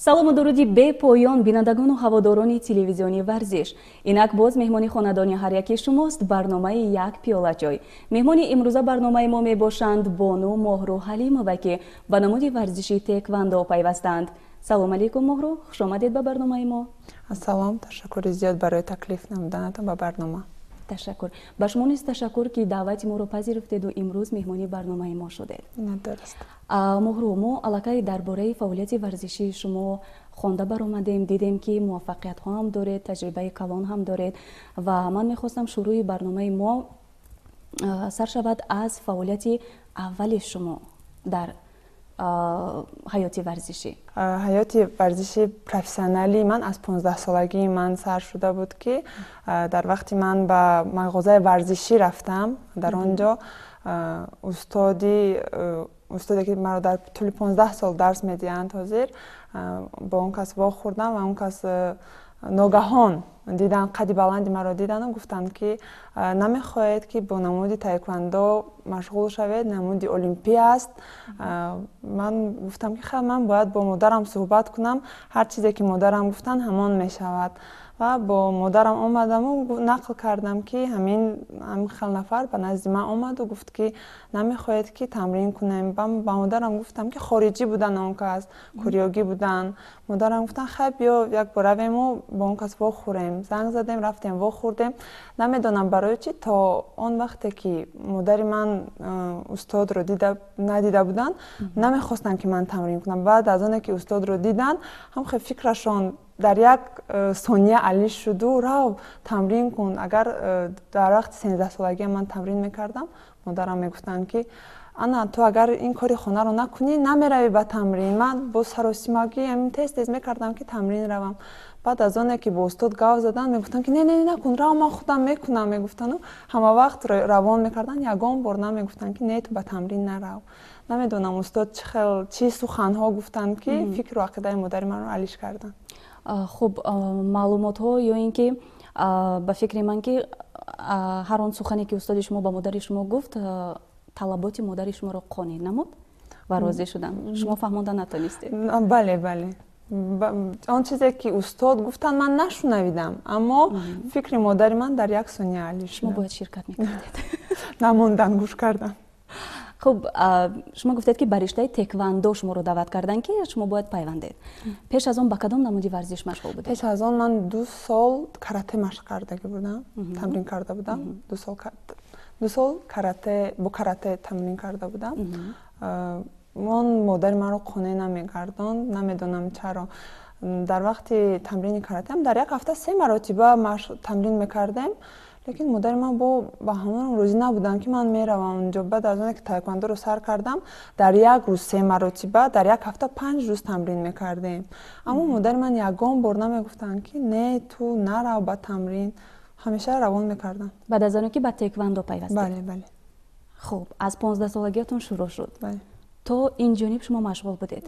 Салому дуруди бепоён бинандагону ҳаводорони телевизиони «Варзиш». Инак боз меҳмони хонадони ҳар яки шумост барномаи «Як пиёла чой». Меҳмони имрӯза барномаи мо мебошанд бону Моҳрӯ Ҳалимова, ки ба намуди варзиши теквандо пайвастанд. Салом алейкум, Моҳрӯ, хушомадед ба барномаи мо. Ассалом, ташаккури зиёд барои таклиф намуданатон ба барнома. Ташаккур, ба шумо низ ташаккур, ки даъвати моро пазируфтеду имрӯз меҳмони барномаи мо шудед. Дуруст. Моҳрӯ, мо аллакай дар бораи фаъолияти варзишии шумо хонда баромадем, дидем, ки муваффақиятҳо ҳам доред, таҷрибаи калон ҳам доред, ва ман мехостам шурӯи барномаи мо сар шавад аз фаъолияти аввали шумо дар ҳаёти варзишӣ. Ҳаёти варзиши профессионалии ман аз 15-солагии ман сар шуда буд, ки дар вақти ман ба мағозаи варзишӣ рафтам, дар он ҷо устоде, ки маро дар тӯли 15 сол дарс медиҳанд ҳозир, бо он кас вохӯрдам ва он кас ногаҳон дидан, қади баланди маро дидану гуфтанд, ки намехоҳед, ки бо намуди таеквандо машғул шавед, намуди олимпӣ аст. Ман гуфтам, ки хел, ман бояд бо модарам суҳбат кунам, ҳар чизе ки модарам гуфтанд, ҳамон мешавад. Ва бо модарам омадаму нақл кардам, ки ҳамин хел нафар ба назди ман омаду гуфт, ки намехоҳед, ки тамрин кунем. Ба модарам гуфтам, ки хориҷӣ будан, он кас кореягӣ буданд. Модарам гуфтанд: «Хай, биё, як бор равему бо он кас вохӯрем». Занг задем, рафтем, вохӯрдем. Намедонам барои чӣ, то он вақте ки модари ман устодро надида буданд, намехостанд, ки ман тамрин кунам. Баъд аз оне ки устодро диданд, ҳам хел фикрашон дар як сония алиш шуду: «Рав, тамрин кун». Агар дар вақти 13-солагиам ман тамрин мекардам, модарам мегуфтанд, ки ана ту агар ин кори хонаро накунӣ, намеравӣ ба тамрин. Ман бо саросимагӣ ҳамин тез тез мекардам, ки тамрин равам. Баъд аз оне ки бо устод гап задан, мегуфтанд, ки не, не, накун, рав, ман худам мекунам, мегуфтану ҳама вақт равон мекарданд. Ягон бор намегуфтанд, ки не, ту ба тамрин нарав. Намедонам, устод чӣ хел, чӣ суханҳо гуфтанд, ки фикру ақидаи модари маро алиш карданд. Хуб, маълумотҳо ё ин ки ба фикри ман, ки ҳар он сухане, ки устоди шумо ба модари шумо гуфт, талаботи модари шуморо қонеъ намуд ва розӣ шуданд. Шумо фаҳмонда натонистед. Бале, он чизе ки устод гуфтанд, ман нашунавидам, аммо фикри модари ман дар як сония алиш. Шумо бояд ширкат мекардед. Намондан, гӯш кардан. Хуб, шумо гуфтед, ки ба риштаи теквандо шуморо даъват карданд, ки шумо бояд пайвандед. Пеш аз он ба кадом намуди варзиш машғул будед? Пеш аз он ман 2 сол карате машқ кардагӣ будам, тамрин карда будам. 2 сол, 2 сол карате, бо карате тамрин карда будам. Он модари маро қонеъ намегардонд, намедонам чаро. Дар вақти тамрини каратеам дар як ҳафта се маротиба тамрин мекардем, лекин модари ман бо ба ҳамон розӣ набуданд, ки ман меравам унҷо. Баъд аз оне ки таеквондоро сар кардам, дар як рӯз се маротиба, дар як ҳафта 5 рӯз тамрин мекардем, аммо модари ман ягон бор намегуфтанд, ки не, ту нарав ба тамрин, ҳамеша равон мекарданд. Баъд аз оне ки ба теквандо пайвастед? Бале. Хуб, аз 15-солагиятон шурӯъ шуд. Бале. То ин ҷониб шумо машғул будед.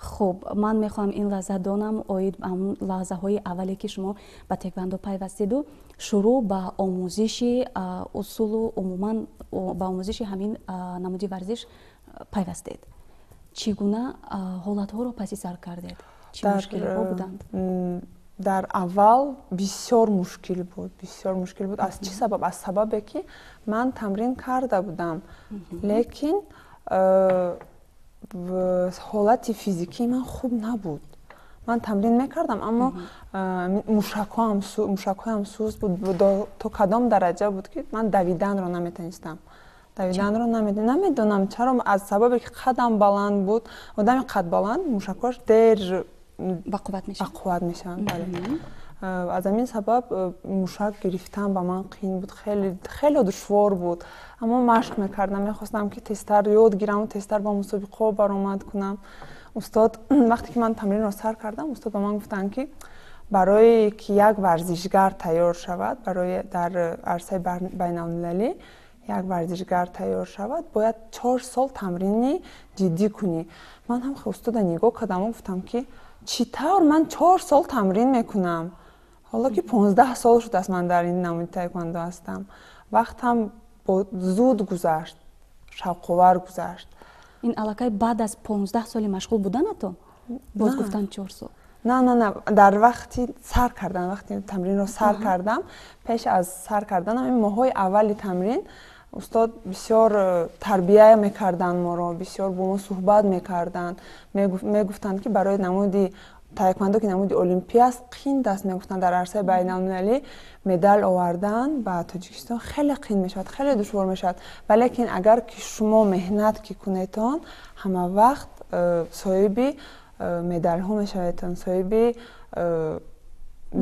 Хуб, ман мехоҳам ин лаҳза донам оид ҳамун лаҳзаҳои аввале, ки шумо ба теквандо пайвастеду шурӯъ ба омӯзиши усулу умуман ба омӯзиши ҳамин намуди варзиш пайвастед, чӣ гуна ҳолатҳоро паси сар кардед, чӣ мушкилиҳо буданд? Дар аввал бисёр мушкил буд, бисёр мушкил буд. Аз чӣ сабаб? Аз сабабе ки ман тамрин карда будам, лекин ҳолати физикии ман хуб набуд. Ман тамрин мекардам, аммо мушакҳоям суст буд. То кадом дараҷа буд, ки ман давиданро наметонистам, давиданро намедонам чаро. Аз сабабе ки қадам баланд буд, одами қадбаланд мушакҳош дер бақувват мешаванд, бале. Аз ҳамин сабаб мушак гирифтан ба ман қиин буд, хеле душвор буд, аммо машқ мекардам, мехостам, ки тезтар ёд гираму тезтар ба мусобиқаҳо баромад кунам. Устод, вақте ки ман тамринро сар кардам, устод ба ман гуфтанд, ки барое ки як варзишгар тайёр шавад, барои дар арсаи байналмилалӣ як варзишгар тайёр шавад, бояд 4 сол тамрини ҷиддӣ кунӣ. Ман ҳам устода нигоҳ кардаму гуфтам, ки чӣ тавр ман 4 сол тамрин мекунам, ҳоло ки 15 сол шудааст ман дар ин намуди таеквондо ҳастам. Вақтам зуд гузашт, шавқовар гузашт. Ин аллакай баъд аз 15 соли машғул буданатон? Боз гуфтанд 4 сол. На, на, на, дар вақти сар кардан, вақти тамринро сар кардам, пеш аз сар карданам, ин моҳҳои аввали тамрин устод бисёр тарбия мекарданд моро, бисёр бо мо суҳбат мекарданд. Мегуфтанд, ки барои намуди таеквандо, ки намуди олимпӣ аст, қинд аст. Мегуфтанд, дар арсаи байналмилалӣ медал овардан ба Тоҷикистон хеле қин мешавад, хеле душвор мешавад, валекин агар ки шумо меҳнат ки кунедон, ҳама вақт соҳиби медалҳо мешаведтон, соҳиби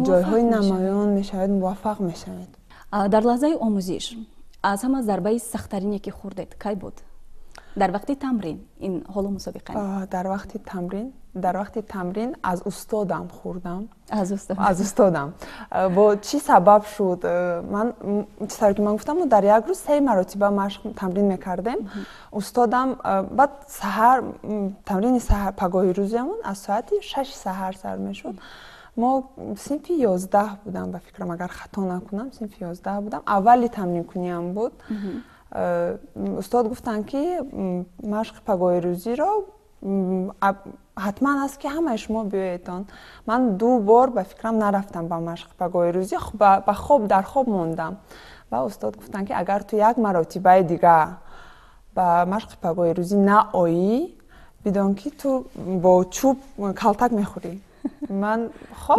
ҷойҳои намоён мешавед, муваффақ мешавед. Дар лаҳзаи омӯзиш аз ҳама зарбаи сахттарине ки хӯрдед, кай буд? Дар вақти тамрин, ин ҳоло мусобиқа. Дар вақти тамрин аз устодам хӯрдам. Аз устод? Аз устодам. Бо чӣ сабаб шуд? Ман чӣ тавре ки ман гуфтам, мо дар як рӯз се маротиба машқ, тамрин мекардем. Устодам баъд саҳар, тамрини саҳар, пагоҳи рӯзиамон аз соати 6-и саҳар сар мешуд. Мо синфи 11 будам, ба фикрам, агар хато накунам, синфи 11 будам. Аввали тамринкуниам буд. Устод гуфтанд, ки машқи пагоҳи рӯзиро ҳатман аст, ки ҳамаи шумо биёедон. Ман ду бор, ба фикрам, нарафтам ба машқи пагоҳи рӯзӣ, ба хоб, дар хоб мондам. Ва устод гуфтанд, ки агар ту як маротибаи дигар ба машқи пагоҳи рӯзӣ наоӣ, бидон, ки ту бо чӯб калтак мехӯрӣ. Ман хоб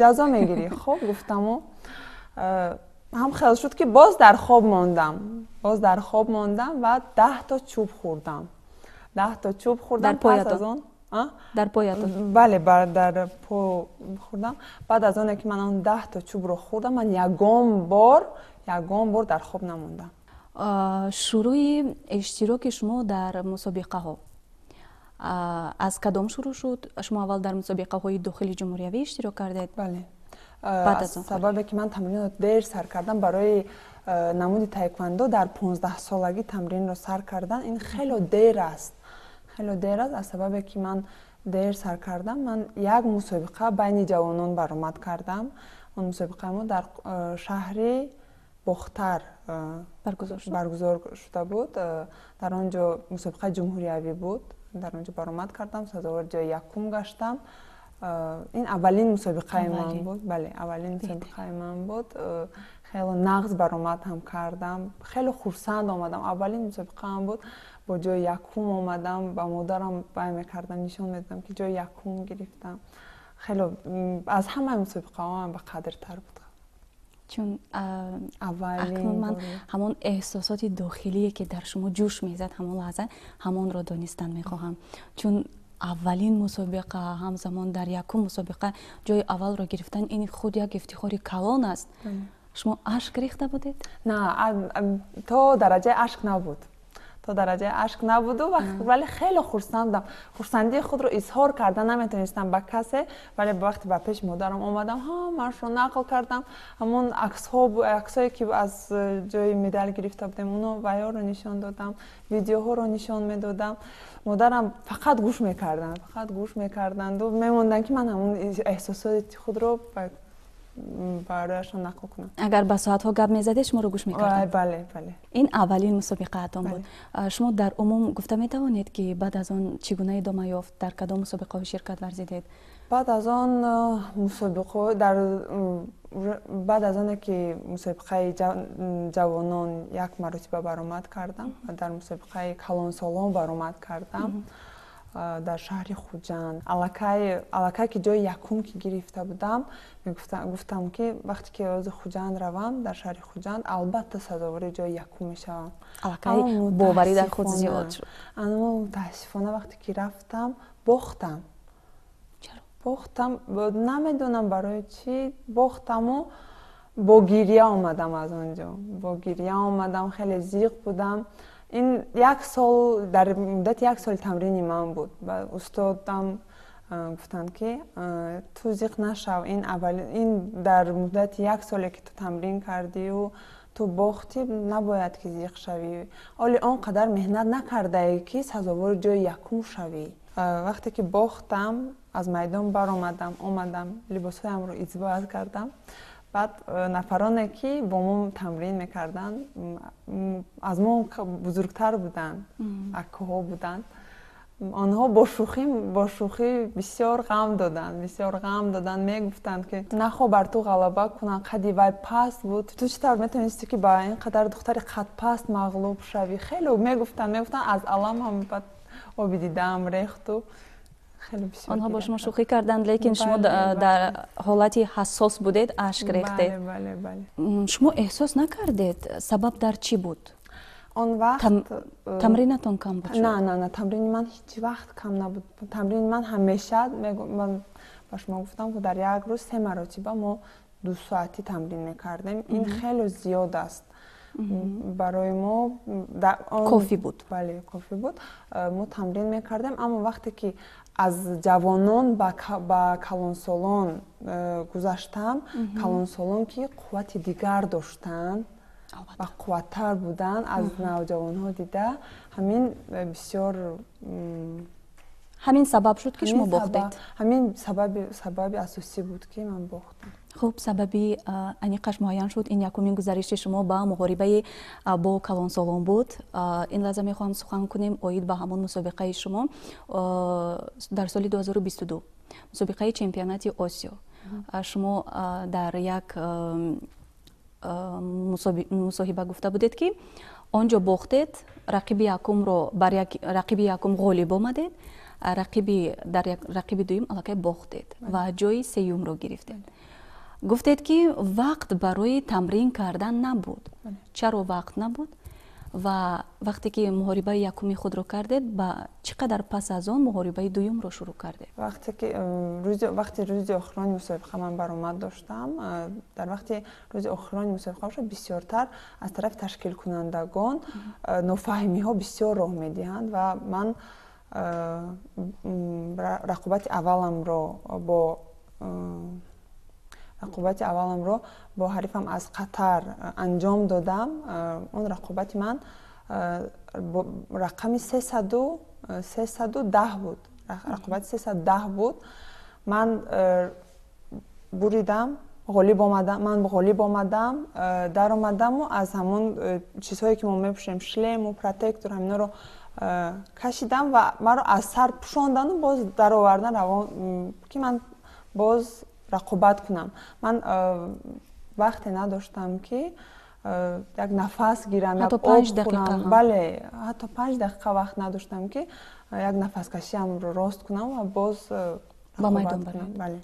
ҷазо мегирӣ. Хоб гуфтаму ҳам хел шуд, ки боз дар хоб мондам, боз дар хоб мондам ва 10 то чӯб хӯрдам, 10 то чӯб хӯрдам. Пас аз он дар поятон? Бале, дар по хӯрдам. Баъд аз оне ки ман он 10 то чӯбро хӯрдам, ман ягон бор дар хоб намондам. Шурӯи иштироки шумо дар мусобиқаҳо аз кадом шурӯъ шуд? Шумо аввал дар мусобиқаҳои дохили ҷумҳуриявӣ иштирок кардед? Бале. Сабабе ки ман тамринро дер сар кардам, барои намуди таеквандо дар 15-солагӣ тамринро сар кардан, ин хело дер аст, хело дер аст. Аз сабабе ки ман дер сар кардам, ман як мусобиқа байни ҷавонон баромад кардам. Он мусобиқаи мо дар шаҳри Бохтар баргузор шуда буд. Дар он ҷо мусобиқаи ҷумҳуриявӣ буд. Дар он ҷо баромад кардам, сазовори ҷои якум гаштам. Ин аввалин мусобиқаи ман буд. Бале, аввалин мусобиқаи ман буд. Хело нағз баромад ҳам кардам, хеле хурсанд омадам. Аввалин мусобиқаам буд, бо ҷои якум омадам. Ба модарам бай мекардам, нишон медодам, ки ҷои якум гирифтам. Хело аз ҳамаи мусобиқаҳоам ба қадртар буд. Чун акнун ман ҳамон эҳсосоти дохилие, ки дар шумо ҷӯш мезад ҳамон лаҳза, ҳамонро донистан мехоҳам. Чун аввалин мусобиқа, ҳамзамон дар якум мусобиқа ҷои аввалро гирифтан, ин худ як ифтихори калон аст. Шумо ашк рехта будед? На, то дараҷаи ашк набуд, то дараҷаи ашк набуду, вале хеле хурсандам. Хурсандии худро изҳор карда наметавонистам ба касе, вале вақте ба пеши модарам омадам, ҳамаашро нақл кардам. Ҳамон аксҳо, аксҳое ки аз ҷои медал гирифта будем, оно ваёро нишон додам, видеоҳоро нишон медодам. Модарам фақат гӯш мекарданд, фақат гӯш мекарданду мемонданд, ки ман ҳамон эҳсосоти худро барояшон нақл кунам. Агар ба соатҳо гап мезадед, шуморо гӯш мекарданд? Бале. Ин аввалин мусобиқаатон буд. Шумо дар умум гуфта метавонед, ки баъд аз он чӣ гуна идома ёфт? Дар кадом мусобиқаҳо ширкат варзидед? Баъд аз он мусобиқаҳо, дар баъд аз оне ки мусобиқаи ҷавонон як маротиба баромад кардам ва дар мусобиқаи калонсолон баромад кардам дар шаҳри Хуҷанд. Аллакай ки ҷои якум ки гирифта будам, гуфтам, ки вақте ки рози Хуҷанд равам, дар шаҳри Хуҷанд албатта сазовори ҷои якум мешавам. Аллакай боварӣ дар худ зиёд шуд. Аммо мутаассифона, вақте ки рафтам, бохтам. Бохтам, намедонам барои чӣ бохтаму бо гирья омадам аз он ҷо, бо гирья омадам, хеле зиқ будам. Ин як сол, дар муддати як соли тамрини ман буд. Ва устодам гуфтанд, ки ту зиқ нашав, ин дар муддати як соле ки ту тамрин кардию ту бохтӣ, набояд ки зиқ шавӣ. Оли он қадар меҳнат накардаӣ, ки сазовори ҷои якум шавӣ. Вақте ки бохтам, аз майдон баромадам, омадам, либосҳоямро избоат кардам. Баъд нафароне ки бо мо тамрин мекарданд, аз мо бузургтар буданд, акаҳо буданд. Онҳо бо шӯхӣ бисёр ғам доданд, бисёр ғам доданд. Мегуфтанд, ки нахоҳ бар ту ғалаба кунанд, қади вай паст буд, ту чӣ тавр метавонистӣ, ки ба ин қадар духтари қадпаст мағлуб шавӣ? Хеле мегуфтанд. Аз аламам баъд оби дидаам рехту. Онҳо бо шумо шӯхӣ карданд, лекин шумо дар ҳолати ҳассос будед, ашк рехтед. Шумо эҳсос накардед, сабаб дар чӣ буд? Он вақт тамринатон кам буд? На, на, на, тамрини ман ҳеҷ вақт кам набуд. Тамрини ман ҳамеша, ман ба шумо гуфтам, ки дар як рӯз се маротиба мо 2 соатӣ тамрин мекардем. Ин хеле зиёд аст барои мо. Кофӣ буд. Бале, кофӣ буд. Мо тамрин мекардем, аммо вақте ки аз ҷавонон ба калонсолон гузаштам, калонсолон ки қуввати дигар доштанд ва қувваттар буданд аз навҷавонҳо дида, ҳамин бисёр Ҳамин сабаб шуд, ки шумо бохтед. Ҳамин сабаби асосӣ буд, ки ман бохтам. Хуб, сабаби аниқаш муайян шуд. Ин якумин гузариши шумо ба муҳорибаи бо калонсолон буд. Ин лаҳза мехоҳам сухан кунем оид ба ҳамон мусобиқаи шумо дар соли 2022, мусобиқаи чемпионати Осиё. Шумо дар як мусоҳиба гуфта будед, ки он ҷо бохтед, рақиби якумро бар рақиби якум ғолиб омадед, рақиби дар рақиби дуюм аллакай бохтед ва ҷои сеюмро гирифтед. Гуфтед, ки вақт барои тамрин кардан набуд. Чаро вақт набуд? Ва вақте ки муҳорибаи якуми худро кардед, ба чӣ қадар пас аз он муҳорибаи дуюмро шурӯъ кардед? Вақте ки вақти рӯзи охирони мусобиқа ман баромад доштам, дар вақти рӯзи охирони мусобиқа бошад, бисёртар аз тарафи ташкилкунандагон нофаҳмиҳо бисёр роҳ медиҳанд ва ман рақобати авваламро бо ҳарифам аз Қатар анҷом додам. Он рақобати ман рақами 310 буд, рақобати 310 буд. Ман буридам, ғолиб омадам. Ман ғолиб омадам, даромадаму аз ҳамон чизҳое, ки мо мепӯшем, шлему протектор, ҳаминоро кашидам ва маро аз сар пӯшондану боз даровардан равон, ки ман боз рақобат кунам. Ман вақте надоштам, ки як нафас гирам, як об хӯрам. Бале, ҳатто 5 дақиқа вақт надоштам, ки як нафаскашиамро рост кунам ва боз ба майдон бароям. Бале.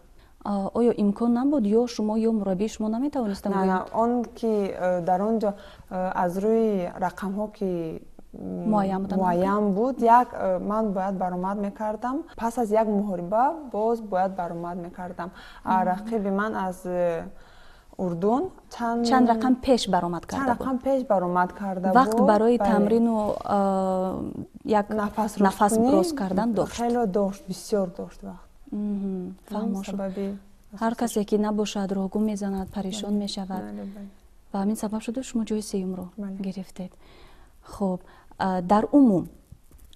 Оё имкон набуд ё шумо ё мураббии шумо наметавонистанд? На, он ки дар он ҷо аз рӯи рақамҳо ки муайян буд, як ман бояд баромад мекардам, пас аз як муҳориба боз бояд баромад мекардам. Рақиби ман аз Урдун чанд рақам пеш баромад карда. Чанд рақам пеш баромад карда. Вақт барои тамрину як нафас рост кардан дошт. Хеле дошт, бисёр дошт вақт. Фаҳмо шуд. Ҳар касе ки набошад, роҳгум мезанад, парешон мешавад ва ҳамин сабаб шуда, шумо ҷои сеюмро гирифтед. Хуб, дар умум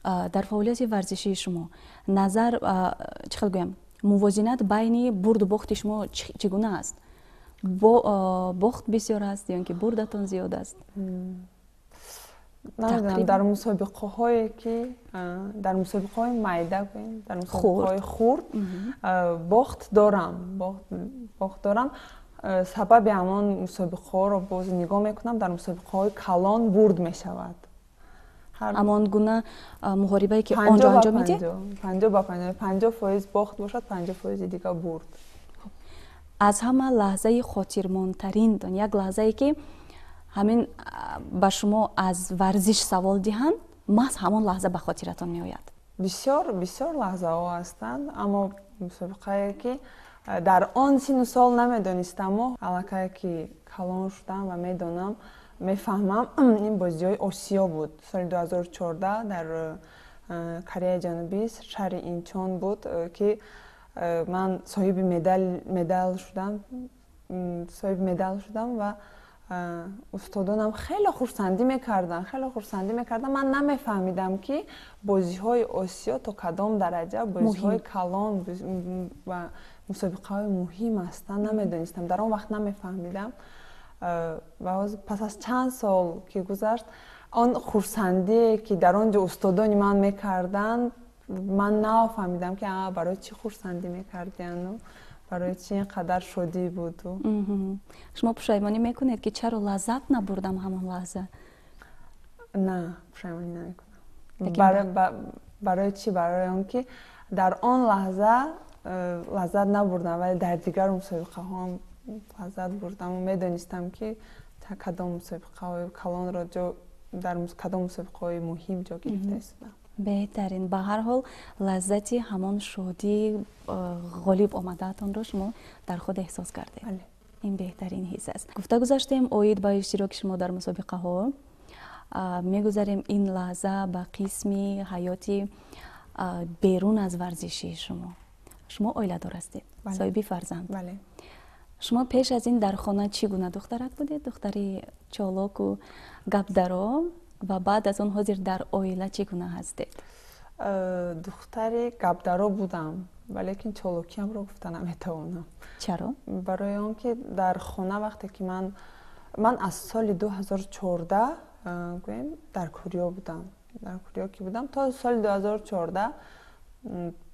дар фаъолияти варзишии шумо назар чӣ хел гӯям, мувозинат байни бурду бохти шумо чӣ гуна аст? Бохт бисёр аст ё ин ки бурдатон зиёд аст? Намедонам, дар мусобиқаҳое ки дар мусобиқаҳои майда гӯем, дар мусобиқаҳои хурд бохт дорам, бохт дорам. Сабаби ҳамон мусобиқаҳоро боз нигоҳ мекунам, дар мусобиқаҳои калон бурд мешавад. Ҳамон гуна муҳорибае, ки он ҷо анҷом медиҳед? 50 ба 50, 50% бохт бошад, 50 фоизи дига бурд. Аз ҳама лаҳзаи хотирмондтарин, як лаҳзае, ки ҳамин ба шумо аз варзиш савол диҳанд, маҳз ҳамон лаҳза ба хотиратон меояд? Бисёр, бисёр лаҳзаҳо ҳастанд, аммо мусобиқае, ки дар он сину сол намедонистаму аллакае ки калон шудам ва медонам, мефаҳмам, ин бозиҳои Осиё буд. Соли 2014 дар Кореяи Ҷанубӣ, шаҳри Инчон буд, ки ман соҳиби медал шудам, соҳиби медал шудам ва устодонам хеле хурсандӣ мекарданд, хеле хурсандӣ мекарданд. Ман намефаҳмидам, ки бозиҳои Осиё то кадом дараҷа бозиҳои калон ва мусобиқаҳои муҳим ҳастанд. Намедонистам, дар он вақт намефаҳмидам ва пас аз чанд сол ки гузашт, он хурсандие, ки дар он ҷо устодони ман мекарданд. Ман нафаҳмидам, ки барои чӣ хурсандӣ мекардияну барои чӣ ин қадар шодӣ буду. Шумо пушаймонӣ мекунед, ки чаро лаззат набурдам ҳамон лаҳза? На, пушаймонӣ намекунам. Барои чӣ? Барои он ки дар он лаҳза лаззат набурдам, вале дар дигар мусобиқаҳоам лаззат бурдаму медонистам, ки кадом мусобиқаҳои калонро дар кадом мусобиқаҳои муҳим ҷо гирифта истодам. Беҳтарин. Ба ҳар ҳол, лаззати ҳамон шодии ғолиб омадаатонро шумо дар худ эҳсос кардед. Ин беҳтарин ҳис аст. Гуфта гузаштем оид ба иштироки шумо дар мусобиқаҳо. Мегузарем ин лаҳза ба қисми ҳаёти берун аз варзишии шумо. Шумо оиладор ҳастед, соҳиби фарзанд. Шумо пеш аз ин дар хона чӣ гуна духтарак будед? Духтари чолоку гапдаро, ва баъд аз он ҳозир дар оила чӣ гуна ҳастед? Духтари гапдаро будам, валекин чолокиамро гуфта наметавонам. Чаро? Барои он ки дар хона вақте ки ман аз соли 2014, гӯем, дар Кӯриё будам, дар Кӯриё ки будам, то соли 2014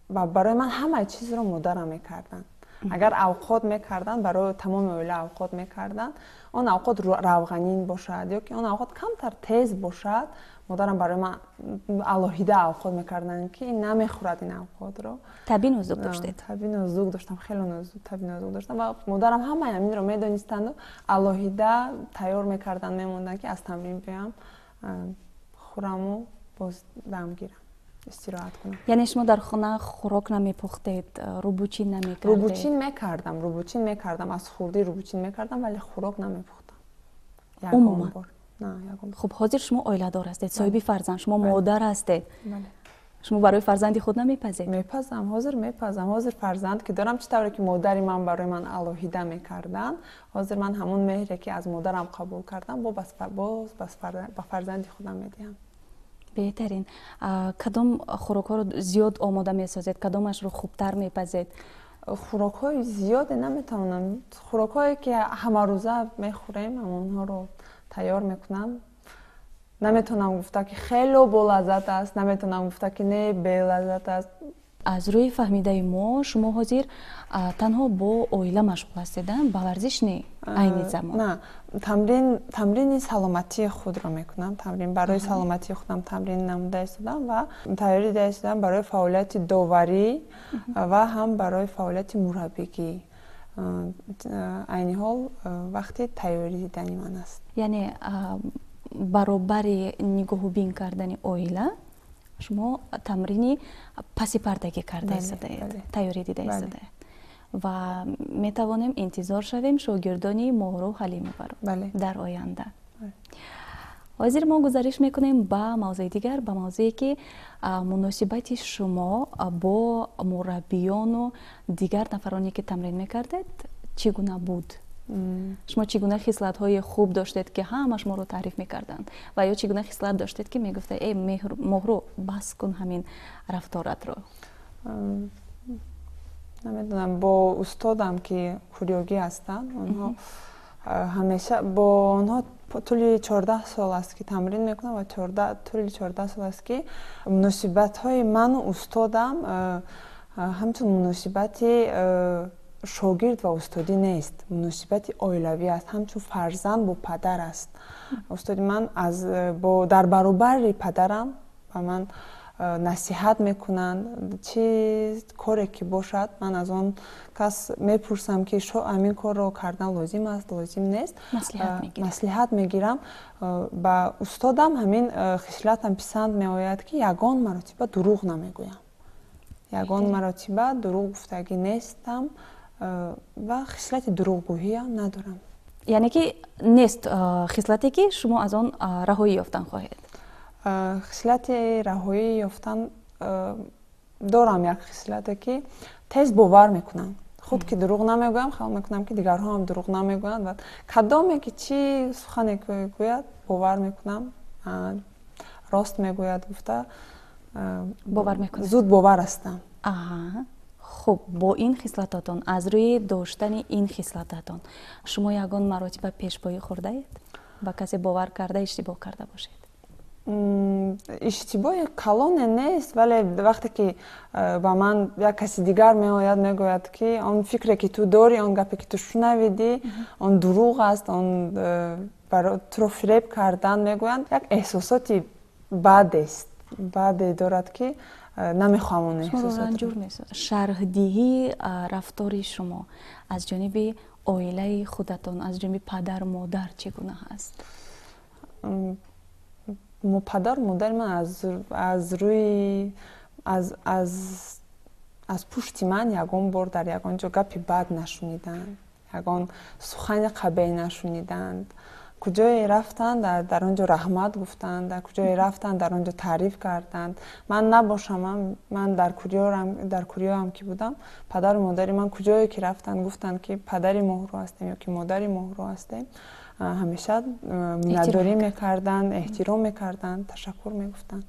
барои ман ҳамаи чизро модарам мекарданд. Агар авқот мекарданд, барои тамоми оила авқот мекарданд, он авқот равғанин бошад ё ки он авқот камтар тез бошад, модарам барои ман алоҳида авқот мекарданд, ки ин намехӯрад ин авқотро. Табъи нозук доштед? Табъи нозук доштам, хеле табъи нозук доштам ва модарам ҳамаи ҳаминро медонистанду алоҳида тайёр мекарданд, мемонданд, ки аз тамрин биёям, хӯраму боз дам гирам, истироҳат кунам. Яъне шумо дар хона хӯрок намепухтед, рӯбучин намекардед? Рӯбучин мекардам, рӯбучин мекардам, аз хурдӣ рӯбучин мекардам, вале хӯрок намепухтам. Умуман? Хуб, ҳозир шумо оиладор ҳастед, соҳиби фарзанд, шумо модар ҳастед. Шумо барои фарзанди худ намепазед? Мепазам, ҳозир мепазам. Ҳозир фарзанд ки дорам, чӣ тавре ки модари ман барои ман алоҳида мекарданд, ҳозир ман ҳамон меҳре, ки аз модарам қабул кардам, боз ба фарзанди худам медиҳам. Беҳтарин. Кадом хӯрокҳоро зиёд омода месозед, кадомашро хубтар мепазед? Хӯрокҳои зиёде наметавонам. Хӯрокҳое ки ҳамарӯза мехӯрем, ҳамонҳоро тайёр мекунам. Наметавонам гуфта, ки хело болаззат аст, наметавонам гуфта, ки не, белаззат аст. Аз рӯи фаҳмидаи мо, шумо ҳозир танҳо бо оила машғул ҳастед, ба варзиш не, айни замон? На, тамрини саломатии худро мекунам. Тамрин барои саломатии худам тамрин намуда истодам ва тайёрӣ дида истодам барои фаъолияти доварӣ ва ҳам барои фаъолияти мураббигӣ. Айни ҳол вақти тайёрӣ дидани ман аст. Яъне баробари нигоҳубин кардани оила шумо тамрини паси пардагӣ карда истодаед, тайёрӣ дида истодаед ва метавонем интизор шавем шогирдони Моҳрӯ Ҳалимоваро дар оянда. Ҳозир мо гузариш мекунем ба мавзӯи дигар, ба мавзӯе, ки муносибати шумо бо мураббиёну дигар нафароне, ки тамрин мекардед, чӣ гуна буд. Шумо чӣ гуна хислатҳои хуб доштед, ки ҳама шуморо таъриф мекарданд, ва ё чӣ гуна хислат доштед, ки мегуфта: «Э, Моҳрӯ, бас кун ҳамин рафторатро»? Намедонам, бо устодам, ки кӯриёгӣ ҳастанд, онҳо ҳамеша, бо онҳо тӯли 14 сол аст, ки тамрин мекунам, ва тӯли 14 сол аст, ки муносибатҳои ману устодам ҳамчун муносибати шогирд ва устодӣ нест, муносибати оилавӣ аст, ҳамчун фарзанд бо падар аст. Устоди ман дар баробари падарам ба ман насиҳат мекунанд. Чӣ коре ки бошад, ман аз он кас мепурсам, ки ҳамин корро кардан лозим аст, лозим нест, маслиҳат мегирам. Ба устодам ҳамин хислатам писанд меояд, ки ягон маротиба дурӯғ намегӯям, ягон маротиба дурӯғ гуфтагӣ нестам ва хислати дурӯғгӯиам надорам. Яъне ки нест хислате, ки шумо аз он раҳоӣ ёфтан хоҳед? Хислати раҳоӣ ёфтан дорам, як хислате, ки тез бовар мекунам. Худ ки дурӯғ намегӯям, хаёл мекунам, ки дигарҳо ҳам дурӯғ намегӯянд ва кадоме ки чӣ сухане гӯяд, бовар мекунам, рост мегӯяд гуфта. Бовар мекунед? Зуд бовар ҳастам. Хуб, бо ин хислатотон, аз рӯи доштани ин хислататон, шумо ягон маротиба пешпоӣ хӯрдаед, ба касе бовар карда, иштибоҳ карда бошед? Иштибоҳи калоне нест, вале вақте ки ба ман як каси дигар меояд, мегӯяд, ки он фикре, ки ту дорӣ, он гапе, ки ту шунавидӣ, он дурӯғ аст, он туро фиреб кардан мегӯянд, як эҳсосоти бадест, баде дорад, ки намехоҳам он эҳсосотро. Шарҳдиҳии рафтори шумо аз ҷониби оилаи худатон, аз ҷониби падару модар чӣ гуна ҳаст? Падару модари ман аз рӯи аз пушти ман ягон бор дар ягон ҷо гапи бад нашуниданд, ягон сухани қабеҳ нашуниданд. Куҷое рафтанд, дар он ҷо раҳмат гуфтанд, дар куҷое рафтанд, дар он ҷо таъриф карданд. Ман набошам, ман дар Кӯриёам ки будам, падару модари ман куҷое ки рафтанд, гуфтанд, ки падари Моҳрӯ ҳастем ё ки модари Моҳрӯ ҳастем, ҳамеша миннатдорӣ мекарданд, эҳтиром мекарданд, ташаккур мегуфтанд.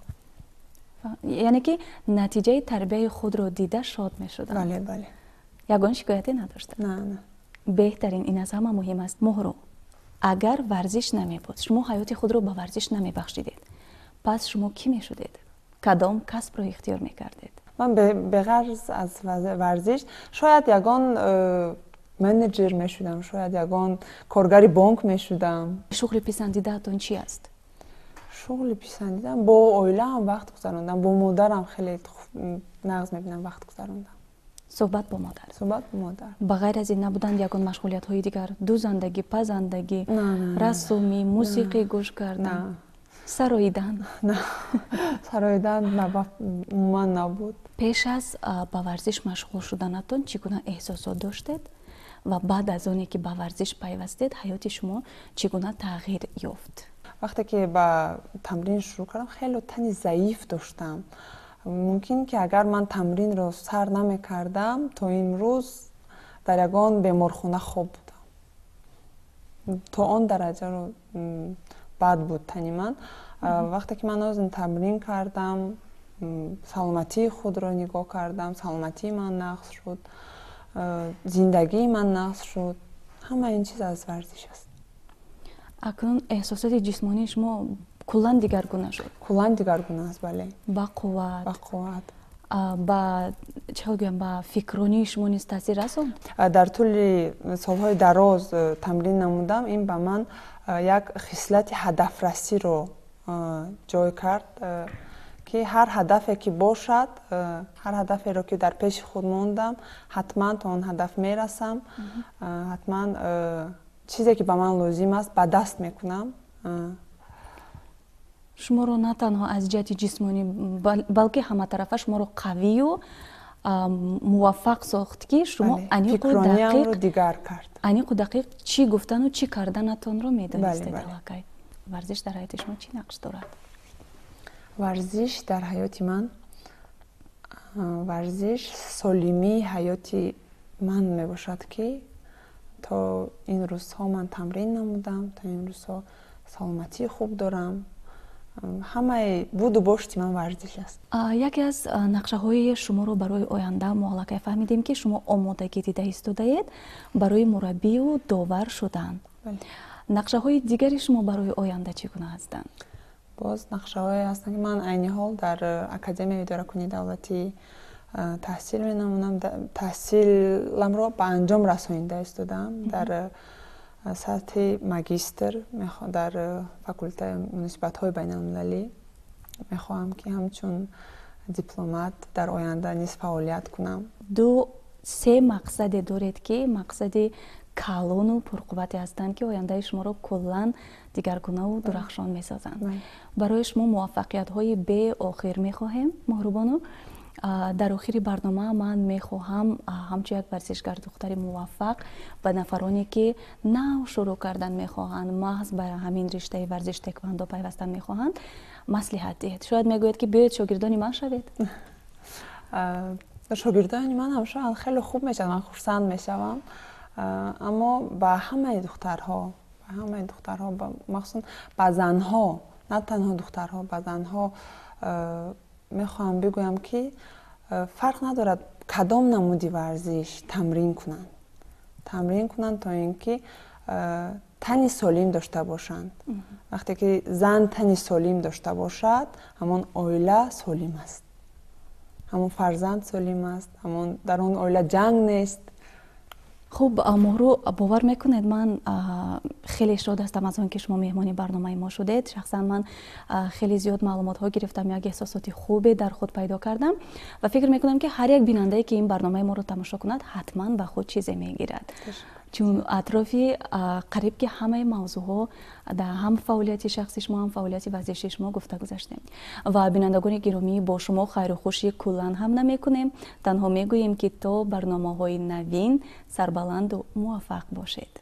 Яъне ки натиҷаи тарбияи худро дида шод мешуданд? Бале, бале. Ягон шикояте надоштанд? На, на. Беҳтарин, ин аз ҳама муҳим аст. Моҳрӯ, агар варзиш намебуд, шумо ҳаёти худро ба варзиш намебахшидед, пас шумо кӣ мешудед? Кадом касбро ихтиёр мекардед? Ман беғарз аз варзиш шояд ягон менеҷер мешудам, шояд ягон коргари бонк мешудам. Шуғли писандидаатон чи аст? Шуғли писандидаам бо оилаам вақт гузарондам, бо модарам хеле нағз мебинам вақт гузарондам. Суҳбат бо модар? Суҳбат бо модар. Ба ғайр аз ин набуданд ягон машғулиятҳои дигар? Дузандагӣ, пазандагӣ, расомӣ, мусиқӣ гӯш кардан, сароидан? На, сароидан умуман набуд. Пеш аз ба варзиш машғул шуданатон чӣ гуна эҳсосот доштед ва баъд аз оне ки ба варзиш пайвастед, ҳаёти шумо чӣ гуна тағйир ёфт? Вақте ки ба тамрин шурӯъ кардам, хеле тани заиф доштам. Мумкин ки агар ман тамринро сар намекардам, то имрӯз дар ягон беморхона хоб будам. То он дараҷаро бад буд тани ман. Вақте ки ман озин тамрин кардам, саломатии худро нигоҳ кардам, саломатии ман нағз шуд, зиндагии ман нағз шуд. Ҳама ин чиз аз варзиш аст. Акнун эҳсосоти ҷисмонии шумо куллан дигаргуна шуд? Куллан дигаргуна аст, бале. Ба қувват? Ба қувват. Ба чӣ гӯям, ба фикронии шумо низ таъсир расонд? Дар тӯли солҳои дароз тамрин намудам, ин ба ман як хислати ҳадафрасиро ҷой кард, ки ҳар ҳадафе ки бошад, ҳар ҳадаферо ки дар пеши худ мондам, ҳатман то он ҳадаф мерасам, ҳатман чизе ки ба ман лозим аст, ба даст мекунам. Шуморо на танҳо аз ҷиҳати ҷисмонӣ, балки ҳаматарафа шуморо қавию муваффақ сохт, ки шумо аниқу дигар кард, аниқу дақиқ чӣ гуфтану чӣ карданатонро медонистед аллакай. Варзиш дар ҳаёти шумо чӣ нақш дорад? Варзиш дар ҳаёти ман, варзиш солимии ҳаёти ман мебошад, ки то ин рӯзҳо ман тамрин намудам, то ин рӯзҳо саломатии хуб дорам. Ҳамаи буду бошти ман варзиш аст. Яке аз нақшаҳои шуморо барои оянда мо аллакай фаҳмидем, ки шумо омодагӣ дида истодаед барои мураббию довар шудан. Нақшаҳои дигари шумо барои оянда чӣ гуна ҳастанд? Боз нақшаҳое ҳастанд, ки ман айни ҳол дар Академияи идоракунии давлатӣ таҳсил менамудам, таҳсиламро ба анҷом расонида истодаам дар сатҳи магистр дар факултаи муносибатҳои байналмилалӣ. Мехоҳам, ки ҳамчун дипломат дар оянда низ фаъолият кунам. Ду се мақсаде доред, ки мақсади калону пурқуввате ҳастанд, ки ояндаи шуморо куллан дигаргунаву дурахшон месозанд. Барои шумо муваффақиятҳои беохир мехоҳем, Моҳрубону. Дар охири барнома ман мехоҳам ҳамчун як варзишгар, духтари муваффақ, ба нафароне, ки нав шурӯъ кардан мехоҳанд, маҳз ба ҳамин риштаи варзиш теквандо пайвастан мехоҳанд, маслиҳат диҳед. Шояд мегӯед, ки биёед шогирдони ман шавед. Шогирдони манам шояд хеле хуб мешавад, ман хурсанд мешавам, аммо ба ҳамаи духтарҳо, ба ҳамаи духтарҳо, махсусан ба занҳо, на танҳо духтарҳо, ба занҳо мехоҳам бигӯям, ки фарқ надорад кадом намуди варзиш, тамрин кунанд, тамрин кунанд, то ин ки Тани солим дошта бошанд. Вақте ки зан тани солим дошта бошад, ҳамон оила солим аст, ҳамон фарзанд солим аст, ҳамон дар он оила ҷанг нест. Хуб, Моҳрӯ, бовар мекунед, ман хеле шод ҳастам аз он ки шумо меҳмони барномаи мо шудед. Шахсан ман хеле зиёд маълумотҳо гирифтам, як эҳсосоти хубе дар худ пайдо кардам ва фикр мекунам, ки ҳар як бинандае, ки ин барномаи моро тамошо кунад, ҳатман ба худ чизе мегирад, чун атрофи қариб ки ҳамаи мавзӯъҳо дар ҳам фаъолияти шахси шумо, ҳам фаъолияти варзишии шумо гуфта гузаштем. Ва бинандагони гиромӣ, бо шумо хайру хушӣ куллан ҳам намекунем, танҳо мегӯем, ки то барномаҳои навин сарбаланду муваффақ бошед.